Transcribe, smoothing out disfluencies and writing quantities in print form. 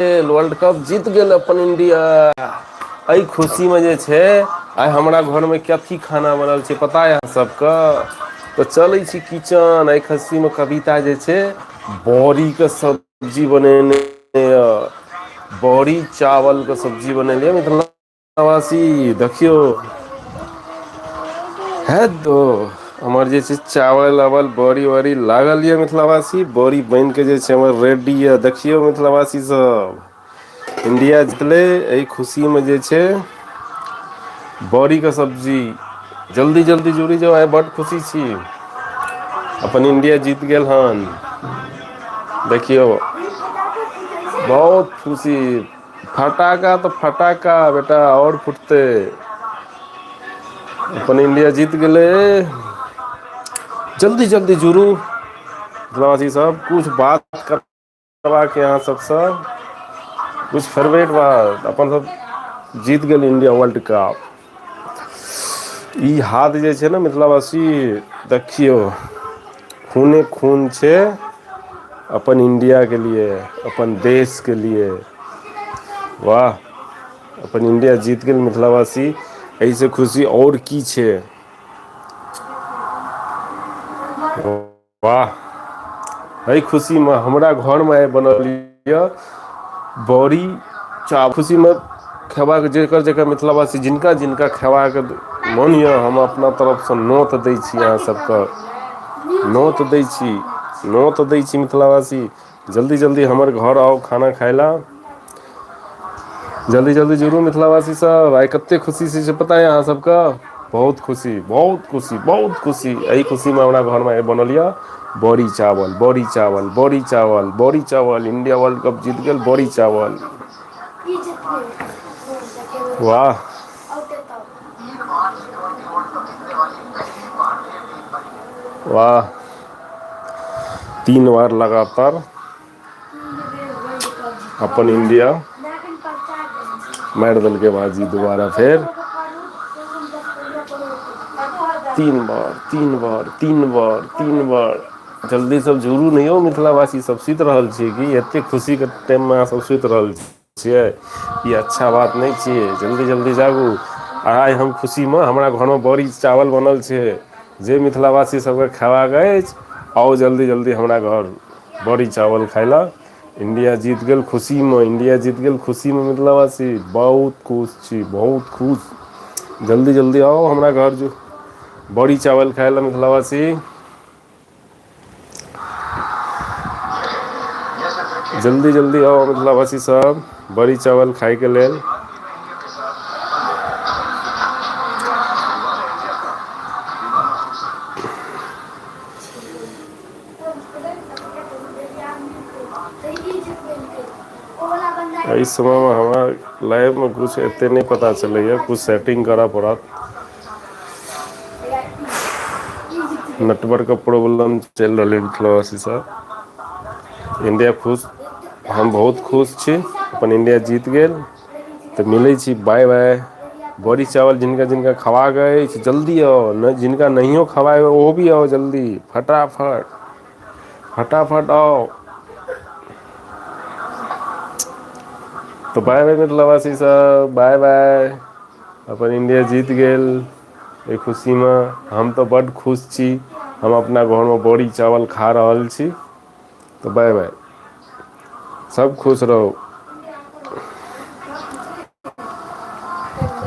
गेल, world cup जीत गेल अपन इंडिया। एहि खुशीमे जे छै आइ हमरा घरमे कथी खाना बनल छै, पता यऽ अहाँ सबके? तऽ चलै छी किचन। एहि खुशीमे कविता जे छै बड़ीके सब्जी बनेने यऽ, बड़ी चावलके सब्जी बनेलियै। मिथिला वासी, देखियौ है दो हमर जे छै चावल आवल बड़ी वड़ी लागल यऽ। मिथिलावासी, बड़ी बनि के जे छै हमर रेडी यऽ। देखियौ मिथिलावासी सब, इंडिया जीतलै, एहि खुशीमे जे छै बड़ीके सब्जी। जल्दी जल्दी जुड़ि जाउ, आइ बड्ड खुशी छी, अपन इंडिया जीत गेल हन। देखियौ, बहुत खुशी। फटाका तऽ फटाका बेटा आओर फुटतै। अपन इंडिया जीत गेलै। जल्दी जल्दी जुड़ू मिथिलावासी सब, कुछ बात करबाक अहाँ सबसँ, कुछ फेवरेट बात। अपन सब जीत गेल इंडिया वर्ल्ड कप। ई हाथ जे छै ने मिथिलावासी, देखियौ, खूने खून छै अपन इंडियाके लिए, अपन देशके लिए। वाह, अपन इंडिया जीत गेल मिथिलावासी, एहिसँ खुशी आओर की छै? वाह, एहि खुशीमे हमरा घरमे आइ बनल यऽ बड़ी चा खुशीमे खेबाक। जकर जकर मिथिलावासी, जिनका जिनका खेबाक मोन यऽ, हम अपना तरफसँ नोत दै छी, अहाँ सबके नोत दै छी, नोत दै छी। मिथिलावासी, जल्दी जल्दी हमर घर आउ खाना खाय लए। जल्दी जल्दी जुड़ू मिथिलावासी सब। आइ कते खुशी छै पता है अहाँ सबके? बहुत खुशी, बहुत खुशी, बहुत खुशी। एहि खुशीमे हमरा घरमे आइ बनल यऽ बड़ी चावल, बड़ी चावल, बड़ी चावल, बड़ी चावल। इंडिया वर्ल्ड कप जीत गेल, बड़ी चावल। वाह वाह, 3 बार लगातार अपन इंडिया मारि देलकै बाजी दोबारा फेर। 3 बार, 3 बार, 3 बार, 3 बार। जल्दी सब जुड़ू ने यौ मिथिलावासी सब। सुति रहल छियै कि? एते खुशीके टाइममे अहाँ सब सुति रहल छियै, ई अच्छा बात नहि छियै। जल्दी जल्दी जागू। आइ हम खुशीमे हमरा घरमे बड़ी चावल बनल छै। जे मिथिलावासी सबके खेबाक अछि, आउ जल्दी जल्दी हमरा घर बड़ी चावल खाय लए। इंडिया जीत गेल खुशीमे, इंडिया जीत गेल खुशीमे। मिथिलावासी, बहुत खुश छी, बहुत खुश। जल्दी जल्दी आउ हमरा घर जो बड़ी चावल खाय लए मिथिलावासी। जल्दी जल्दी आउ मिथिलावासी सब बड़ी चावल खायके लेल। एहि समयमे हमरा लाइवमे किछु एतेक नहि पता चलैए, किछु सेटिंग करऽ पड़त। नेटवर्कके प्रॉब्लम चलि रहलै। मिथिलावासी सब, इंडिया खुश, हम बहुत खुश छी, अपन इंडिया जीत गेल। तऽ मिलै छी, बाय बाय। बड़ी चावल जिनका जिनका खबाक अछि, जल्दी आउ। नहि, जिनका नहियो खबाक ओहो भी आउ जल्दी, फटाफट फटाफट आउ। तऽ बाय बाय मिथिलावासी सब, बाय बाय। अपन इंडिया जीत गेल, एहि खुशीमे हम तऽ बड्ड खुश छी। हम अपना घरमे बड़ी चावल खा रहल छी। तऽ बाय बाय सब, खुश रहू।